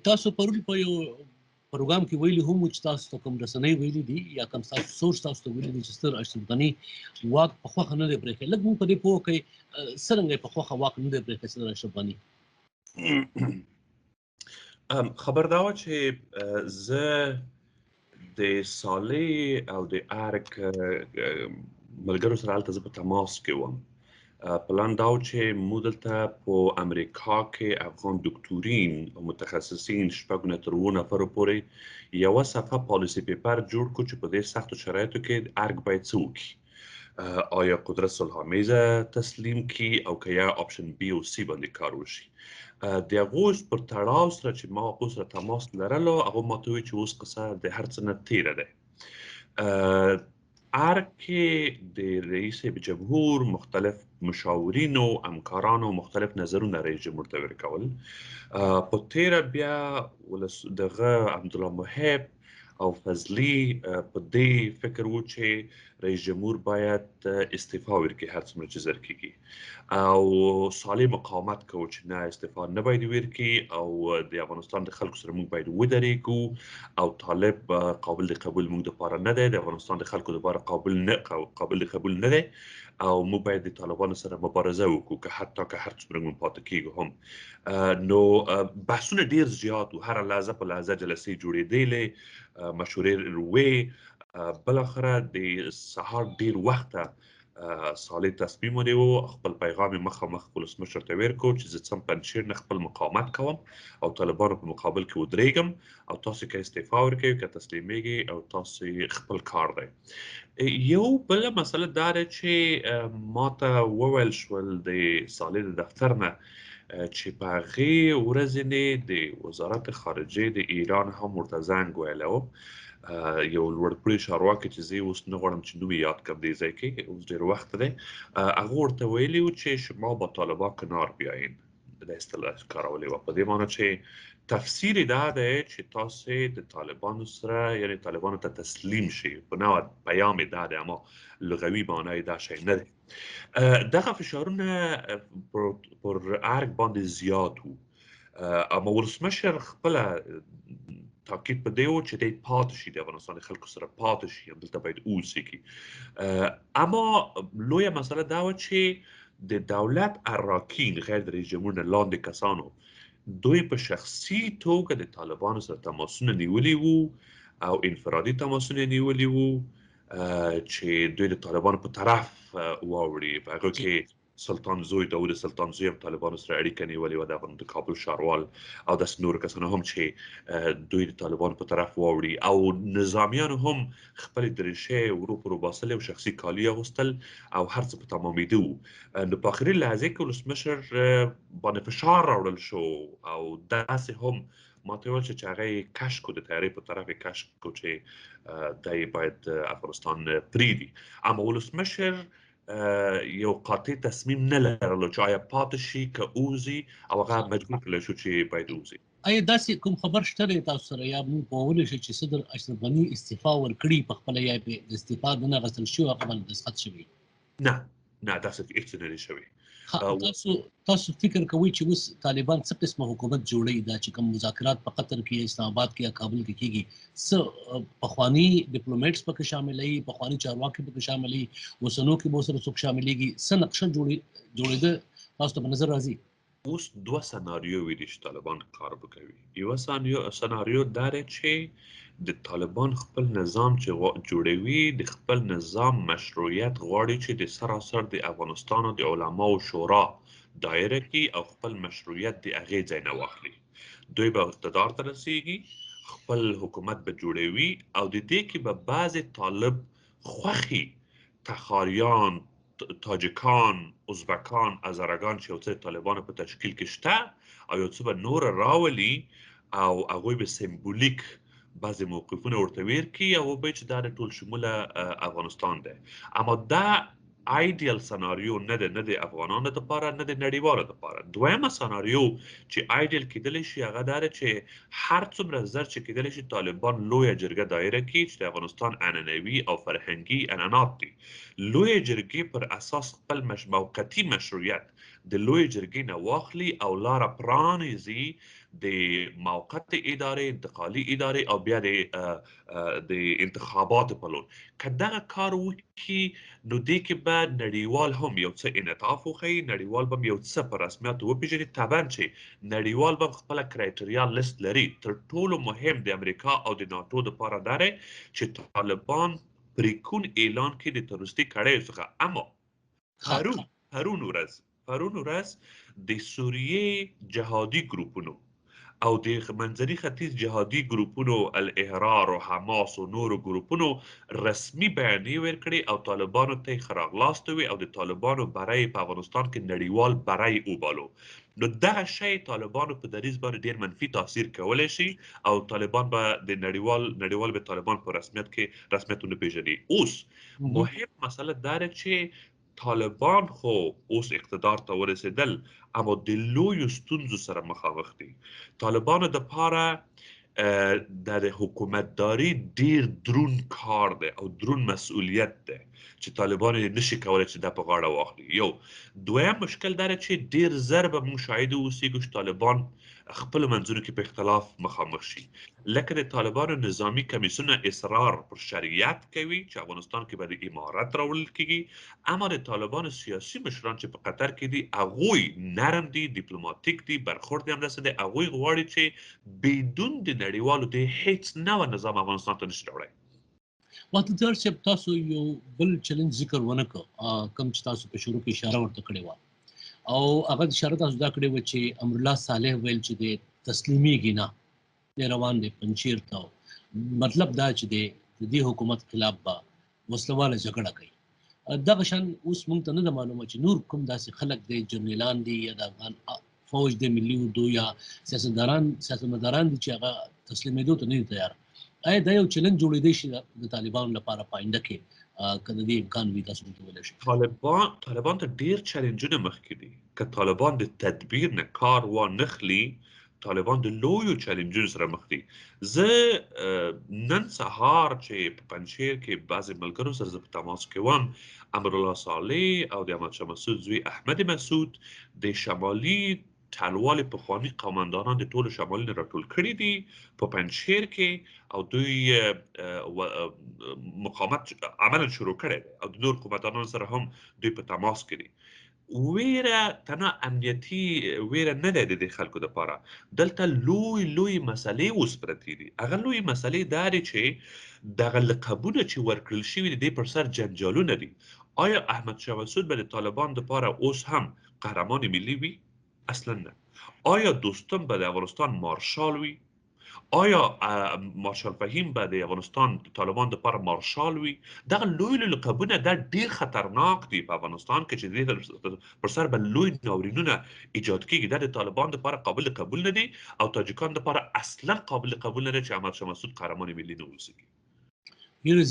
تاسو پرون په یو پروګرام کې ویلي هم چې تاسو ته کوم رسنۍ ویلي دي یا کوم تاسو سورس تاسو ته ویلي دي چې ستر اشرف غني واک په خوښه نه دی پرېښی. لږ موږ په دې پوه کړئ څرنګه یې په خوښه واک نه دی پرېښی ستر اشرف غني؟ خبر دا وه چې زه د صالح او د ارګ ملګرو سره هلته زه په تماس کې وم. پلان دا و چې موږ دلته په امریکا کې افغان دکتورین او متخصصین 6 نه تر 7 نفرو پورې یوه صفحه پالیسي پیپر جوړ کړو چې په دې سختو شرایطو کې ارګ باید څه وکړي، آیا قدرت صلحآمیزه تسلیم کړي او که یا option B او C باندې کار وشي. د هغو پر تړاو سره چې ما هغو سره تماس لرلو، هغو ما ته وویل چې اوس قصه د هر څه نه تېره ده. ارګ کې د رئیس جمهور مختلف مشاورینو، همکارانو مختلف نظرونه رئیس جمهور ته ورکول. په تېره بیا دغه عبدالله محب او فضلي په دې فکر و چې رئیس جمهور باید استعفا ورکړي هر څومره چې زر کېږي، او صالح مقاومت کوو چې نه، استعفا نه باید ورکړي او د افغانستان د خلکو سره موږ باید ودرېږو او طالب قابل د قبول موږ دپاره نه دی، د افغانستان د خلکو دپاره قابل د قبول نه دی او موږ باید د طالبانو سره مبارزه وکړو که حتی که هر څومره موږ پاتې کېږو هم. نو بحثونه ډېر زیات وو، هره لحظه په لحظه جلسې جوړېدلې، مشورې وې. بالاخره د سهار ډېر وخته صالح تصمیم ونیو، خپل پیغام یې مخامخ ولسمشر ته ورکړ چې زه څم پنجشیر نه خپل مقاومت کوم او طالبانو په مقابل کې ودرېږم او تاسو که استعفا ورکوئ که تسلیمېږئ او تاسو خپل کار دی. یو بله مسله دا ده چې ما ته وویل شول د صالح د دفتر نه چې په هغې ورځې نه د وزارت خارجې د ایران هم ورته زنګ ویلی و، یو لوړپوړي چارواکي چې زه یې اوس نه غواړم چې نوم یې یاد کړم دې ځای کې، اوس ډېر وخت دی، هغه ورته ویلي و چې شما با طالبا کنار بیاین، دا اصطلاح کارولې وه، په دې معنی چې تفسیر یې دا دی چې تاسې د طالبانو سره یعنې طالبانو ته تسلیم شئ، په نوع پیام یې دا دی، اما لغوي معنا یې دا شی نه دی. دغه فشارونه پر ارګ باندې زیات وو، اما ولسمشر خپله تاکید په دې و چې دی پاتې شي، د افغانستان د خلکو سره پاتې شي، همدلته باید اوسېږي. اما لویه مسله دا وه چې د دولت اراکین غیر د رئیس جمهور نه لاندې کسانو دوی په شخصي توګه د طالبانو سره تماسونه نیولي وو او انفرادي تماسونه نیولي وو چې دوی د طالبانو په طرف واوړي. په هغه کې سلطان زوی، داود سلطان زوی هم طالبانو سره اړیکه نیولې وه، د افغان د کابل ښاروال او داسې نورو کسانو هم چې دوی د طالبانو په طرف واوړي، او نظامیانو هم خپلې درېشې ورو پر وباسلې او شخصي کالي اغوستل او هر څه په تمامېده وو. نو په آخري لحظې کې ولسمشر باندې فشار راوړل شو او داسې هم ما ته وویل چې هغه یې کش کو، د طیارې په طرف یې کش کو چې دی باید افغانستان پرېږدي. اما ولسمشر یو قاطع تصمیم نه لرلو چې آیا پاتې شي که اوځي، او هغه مجبور کړلی شو چې باید اوځي. آیا داسې کوم خبر شته دی تاسو سره یا موږ پوهولی شو چې صدر اشرف غني استعفا ورکړي په خپله، یا پرې استعفا نه اخیستل شوې هغه باندې دستخط شوی؟ نه نه، داسې هېڅ نه دی شوی. تاسو فکر کوئ چې اوس طالبان څه قسمه حکومت جوړوي؟ دا چې کوم مذاکرات په قطر کې، اسلام آباد کې یا کابل کې کېږي، څه پخواني ډیپلوماټس پکې شاملوي، پخواني چارواکي پکې شاملوي، اوسنو کې به ورسره څوک شاملېږي؟ څه نقشه جوړېده تاسو ته په نظر راځي؟ اوس دوه سناریوې دي چې طالبان کار وکوي. یوه سناریو دا دی چې د طالبان خپل نظام چې جوړوي، د خپل نظام مشروعیت غواړي چې د سراسر د افغانستان د علماو شورا دایره کړي او خپل مشروعیت د هغې ځای نه واخلي. دوی به اقتدار ته رسیږي، خپل حکومت به جوړوي او د دې کې به بعضې طالب خوښي تخاریان، تاجکان، ازبکان، هزارګان چې یو څه طالبانو په تشکیل کې شته او یو څه به نور راولي او هغوی به سمبولیک بعضې موقفونه ورته ورکړي او وبه چې دا د ټول شموله افغانستان دی. اما دا ایډیل سناریو نه ده، نه د افغانانو دپاره، نه د نړیوالو دپاره. دویمه سناریو چې ایډیل کېدلی شي هغه دا ده چې هر څومره زر چې کېدلی شي طالبان لویه جرګه دایره کړي چې د افغانستان عنعنوي او فرهنګي عنعنات دي، لویې جرګې پر اساس خپل موقتي مشروعیت د لویې جرګې نه واخلي او لاره پرانیزي د موقت ادارې، انتقالي ادارې او بیا د انتخاباتو په لور. که دغه کار وکړي نو دې کې به نړیوال هم یو څه انعطاف وښيي، نړیوال به یو څه په رسمیت وپیژني. طبعا چې نړیوال به خپله criteria list لري. تر ټولو مهم د امریکا او د ناټو دپاره دا دی چې طالبان پریکون اعلان کړي د تروریستي کړیو څخه. اما پرون ورځ د سوریې جهادي ګروپونو او د منځني ختیځ جهادي ګروپونو الاحرار او حماس او نورو ګروپونو رسمي بیانیې ورکړې او طالبانو ته یې ښه راغلاست وویل او د طالبانو بری په افغانستان کې نړیوال بری وبالو. نو دغه شی طالبانو په دریځ باندې ډیر منفي تاثیر کولی شي او طالبان به د نړیوال به طالبان په رسمیت کې رسمیت ونه پیژني. اوس مهم مسله دا ده چې طالبان خو اوس اقتدار ته ورسېدل، اما د لویو ستونزو سره مخامخ دي. طالبانو د پاره د حکومتداري ډیر درون کار دی او درون مسؤلیت دی چې طالبان یې نشي کولی چې دا په غاړه واخلي. یو دویم مشکل دا دی چې ډیر زر به موږ شاهد اوسیږو چې طالبان خپلو منځونو کې په اختلاف مخامخ شي. لکه د طالبانو نظامي کمیسیون اصرار پر شریعت کوي چې افغانستان کې به د امارت راوړل کیږي، اما د طالبانو سیاسي مشران چې په قطر کې دي هغوی نرم دي، دیپلوماتیک دي، برخورد یې همداسې دی. هغوی غواړي چې بدون د نړیوالو د هیڅ نوع نظام افغانستان ته نشي راوړی. وطندار صاحب، تاسو یو بل چلنج ذکر ونه کړ کوم چې تاسو په شروع کې اشاره ورته کړې وه، او هغه اشاره تاسو دا کړې وه چې امرالله صالح ویل چې دی تسلیمیږي نه، دی روان دی پنجشیر ته. مطلب دا چې دی د دې حکومت خلاف به وسلواله جګړه کوي. دغه شان اوس موږ ته نه ده معلومه چې نور کوم داسې خلک دی، جنرالان دي یا د افغان فوج دی، ملي اردو یا سیاستمداران دي چې هغه تسلیمېدو ته نه دي تیار. آیا دا یو چلنج جوړېدای شي د طالبانو لپاره په آینده کې، که د دې امکان وي تاسو موږ ته ویلی شئ؟ طالبان ته ډېر چلنجونه مخکې دي. که طالبان د تدبیر نه کار وانخلي، طالبان د لویو چلنجونو سره مخ دي. زه نن سهار چې په پنجشیر کې بعضې ملګرو سره زه په تماس کې وم، امرالله صالح او د احمد شاه مسعود زوی احمد مسعود د شمالي ټلوالې پخواني قومندانان د ټولو شمالي نه راټول کړي دي په پنجشیر کې، او دوی مقاومت عملا شروع کړی دی او د نور قومندانانو سره هم دوی په تماس کې دي. ویره تنها امنیتي ویره نه ده د دې خلکو دپاره، دلته لوی لوی مسلې اوس پرتې دي. هغه لوی مسلې دا دي چې دغه لقبونه چې ورکړل شوي دي دې پر سر جنجالونه دي. آیا احمد شاه مسعود به د طالبان دپاره اوس هم قهرمان ملي وي؟ اصلا نه. آیا دوستم به د افغانستان مارشال وي؟ آیا مارشال فهیم به د افغانستان د طالبان دپاره مارشال وي؟ دغه لوی لوی لقبونه دا ډیر خطرناک دي په افغانستان کې چې د دې پر سر به لوی ناورینونه ایجاد کیږي. دا د طالبان دپاره قابل قبول نه دي او تاجکان دپاره اصلا قابل قبول نه دي چې احمد شاه مسعود قهرمان ملي نه اوسېږي.